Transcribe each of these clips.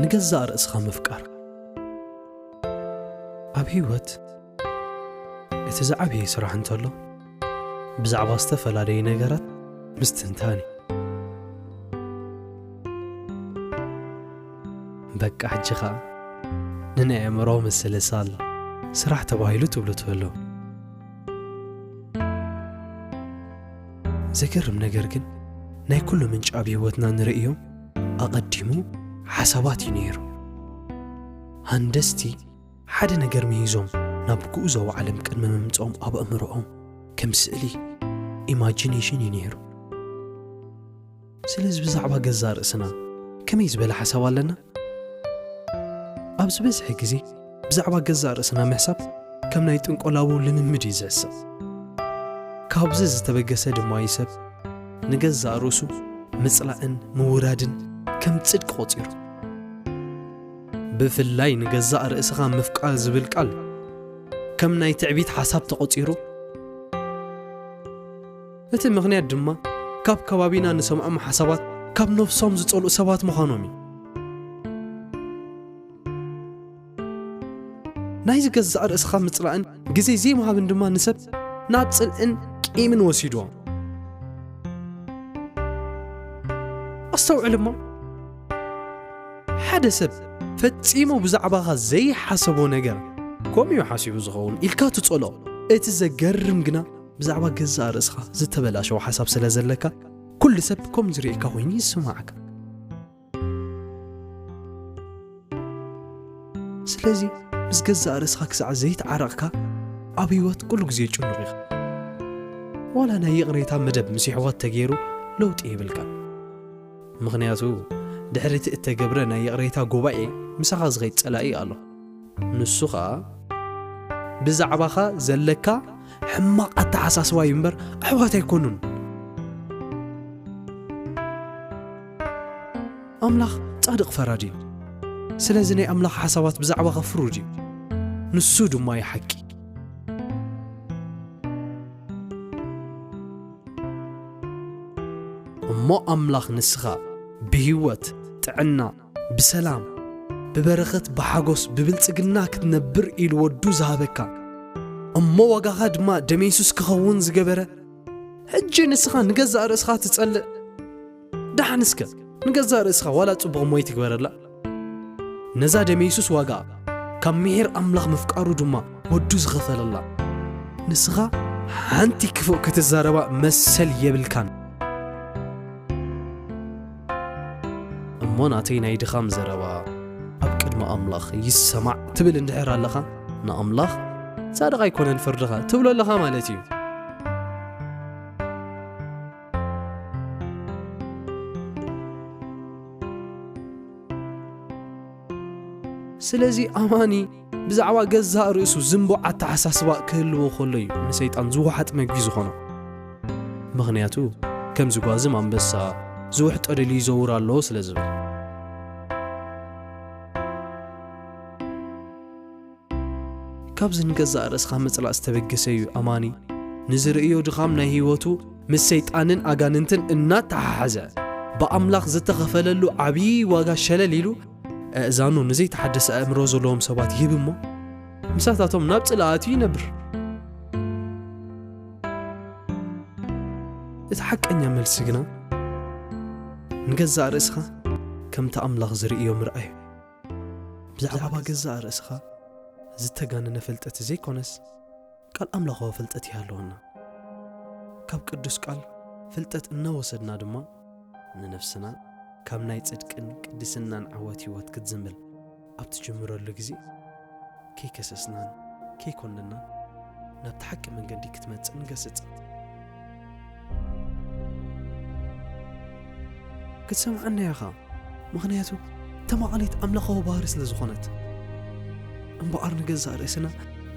ንገዛእ ርእስኻ ምፍቃር። ኣብ ህይወት እቲ ዝዓበየ ስራሕ እንተሎ፣ ብዛዕባ ዝተፈላለዩ ነገራት ምስትንታን እዩ። በቃ፣ ሕጂ ኸኣ ንናይ ኣእምሮ ምስልሳል ስራሕ ተባሂሉ ትብሉ ትህሉ። ዘገርም ነገር ግን፣ ናይ ኩሉ ምንጪ ኣብ ህይወትና ንርእዮም ኣቐዲሙ ሓሳባት እዩ ነይሩ። ሃንደስቲ ሓደ ነገር ምሂዞም ናብ ጉዕዞ ዓለም ቅድሚ ምምጽኦም ኣብ ኣእምሮኦም ከም ስእሊ፣ ኢማጂኔሽን እዩ ነይሩ። ስለዚ ብዛዕባ ገዛእ ርእስና ከመይ ዝበለ ሓሳብ ኣለና? ኣብ ዝበዝሐ ግዜ ብዛዕባ ገዛእ ርእስና ምሕሳብ ከም ናይ ጥንቆላዊ ልምምድ እዩ ዝሕሰብ። ካብዚ ዝተበገሰ ድማ እዩ ሰብ ንገዛእ ርእሱ ምጽላእን ምውራድን ከም ጽድቂ ቆጺሩ። ብፍላይ ንገዛእ ርእስኻ ምፍቃር ዝብል ቃል ከም ናይ ትዕቢት ሓሳብ ተቖጺሩ። እቲ ምኽንያት ድማ ካብ ከባቢና ንሰምዖም ሓሳባት ካብ ነፍሶም ዝጸልኡ ሰባት ምዃኖም እዩ። ናይ ዝገዛእ ርእስኻ ምጽላእን ግዜ ዘይምሃብን ድማ ንሰብ ናብ ጽልእን ቂምን ወሲድዎ። ኣስተውዕል እሞ፣ ሓደ ሰብ ፈጺሙ ብዛዕባኻ ዘይሓሰቦ ነገር ከምኡ እዩ ሓሲቡ ዝኸውን ኢልካ ትጸልኦ። እቲ ዘገርም ግና፣ ብዛዕባ ገዛእ ርእስኻ ዝተበላሸወ ሓሳብ ስለ ዘለካ፣ ኩሉ ሰብ ከም ዝርእየካ ኮይኑ ይስምዓካ። ስለዚ ምስ ገዛእ ርእስኻ ክሳዕ ዘይተዓረቕካ፣ ኣብ ህይወት ኩሉ ግዜ ጭኑቕ ኢኻ። ዋላ ናይ ይቕሬታ መደብ ምስ የሕዋት ተገይሩ ለውጢ የብልካን። ምኽንያቱ፣ ድሕሪ እቲ እተገብረ ናይ ይቕሬታ ጉባኤ ምሳኻ ዝኸይድ ጸላኢ ኣሎ። ንሱ ኸኣ ብዛዕባኻ ዘለካ ሕማቕ ኣተሓሳስባ እዩ እምበር፣ ኣሕዋት ኣይኮኑን። ኣምላኽ ጻድቕ ፈራዲ እዩ። ስለዚ ናይ ኣምላኽ ሓሳባት ብዛዕባኻ ፍሩድ እዩ። ንሱ ድማ እዩ ሓቂ። እሞ ኣምላኽ ንስኻ ብህይወት፣ ጥዕና፣ ብሰላም፣ ብበረኸት፣ ብሓጎስ፣ ብብልጽግና ክትነብር ኢሉ ወዱ ዝሃበካ፣ እሞ ዋጋኻ ድማ ደም የሱስ ክኸውን ዝገበረ፣ ሕጂ ንስኻ ንገዛእ ርእስኻ ትጸልእ? ደሓን እስከ ንገዛእ ርእስኻ ዋላ ጽቡቕ እሞ ይትግበረላ። ነዛ ደም የሱስ ዋጋ ካብ ምሒር ኣምላኽ ምፍቃሩ ድማ ወዱ ዝኸፈለላ፣ ንስኻ ሓንቲ ክፉእ ክትዛረባ መሰል የብልካን። እሞ ናተይ ናይ ድኻም ዘረባ ኣብ ቅድሚ ኣምላኽ ይሰማዕ ትብል እንድሕር ኣለኻ፣ ንኣምላኽ ጻድቕ ኣይኮነን ፍርድኻ ትብሎ ኣለኻ ማለት እዩ። ስለዚ ኣማኒ ብዛዕባ ገዛእ ርእሱ ዝንቡዕ ኣተሓሳስባ ክህልዎ ከሎ እዩ ንሰይጣን ዝወሓጥ መግቢ ዝኾኖ። ምኽንያቱ፣ ከም ዝጓዝም ኣንበሳ ዝውሕጦ ደልዩ ይዘውር ኣሎ ስለ ዝብል። ካብዚ ንገዛእ ርእስኻ ምጽላእ ዝተበገሰ እዩ ኣማኒ ንዝርእዮ ድኻም ናይ ህይወቱ ምስ ሰይጣንን ኣጋንንትን እናተሓሓዘ፣ ብኣምላኽ ዝተኸፈለሉ ዓብዪ ዋጋ ሸለል ኢሉ፣ ኣእዛኑ ንዘይተሓደሰ ኣእምሮ ዘለዎም ሰባት ይህብ እሞ፣ ምሳታቶም ናብ ጽልኣቱ ይነብር። እቲ ሓቀኛ መልሲ ግና፣ ንገዛእ ርእስኻ ከምቲ ኣምላኽ ዝርእዮ ምርኣይ እዩ። ብዛዕባ ገዛእ ርእስኻ ዝተጋነነ ፍልጠት ዘይኮነስ፣ ቃል ኣምላኻዊ ፍልጠት ይሃለወና። ካብ ቅዱስ ቃል ፍልጠት እናወሰድና ድማ፣ ንነፍስና ካብ ናይ ጽድቅን ቅድስናን ዓወት ህይወት ክትዝምብል ኣብ ትጅምረሉ ግዜ፣ ከይከሰስናን ከይኮነናን ናብቲ ሓቂ መንገዲ ክትመጽእ ንገስጽ። ክትሰምዓና ኢኻ፣ ምኽንያቱ ተማቓሊት ኣምላኻዊ ባህሪ ስለ ዝኾነት። እምበኣር ንገዛእ ርእስና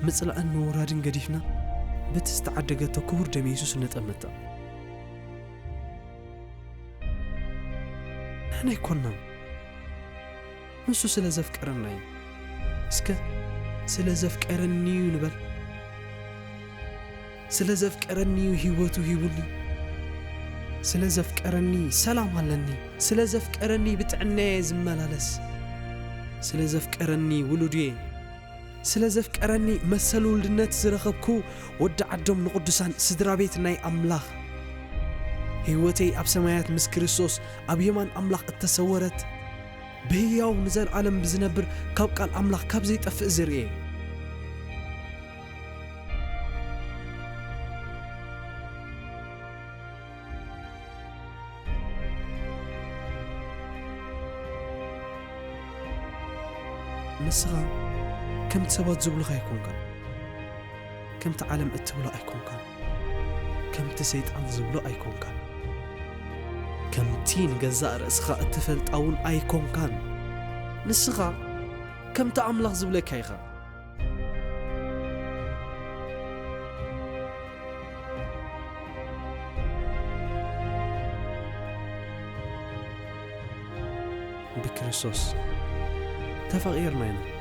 ምጽላእን ምውራድን ገዲፍና፣ በቲ ዝተዓደገቶ ክቡር ደም የሱስ ንጠመታ። ንሕና ኣይኮንናን፣ ንሱ ስለ ዘፍቀረና እዩ። እስከ ስለ ዘፍቀረኒ እዩ ንበል። ስለ ዘፍቀረኒ እዩ ህይወቱ ሂቡኒ። ስለ ዘፍቀረኒ ሰላም ኣለኒ። ስለ ዘፍቀረኒ ብጥዕናየ ዝመላለስ። ስለ ዘፍቀረኒ ውሉድየ። ስለ ዘፍቀረኒ መሰል ውልድነት ዝረኸብኩ ወዲ ዓዶም ንቕዱሳን ስድራ ቤት ናይ ኣምላኽ። ህይወተይ ኣብ ሰማያት ምስ ክርስቶስ ኣብ የማን ኣምላኽ እተሰወረት፣ ብህያው ንዘለዓለም ብዝነብር ካብ ቃል ኣምላኽ ካብ ዘይጠፍእ ዝርእየ። ንስኻ ከምቲ ሰባት ዝብሉኻ ኣይኮንካን። ከምቲ ዓለም እትብሎ ኣይኮንካን። ከምቲ ሰይጣን ዝብሎ ኣይኮንካን። ከምቲ ንገዛእ ርእስኻ እትፈልጣ እውን ኣይኮንካን። ንስኻ ከምቲ ኣምላኽ ዝብለካ ኢኻ። ብክርስቶስ ተፋቒርና ኢና።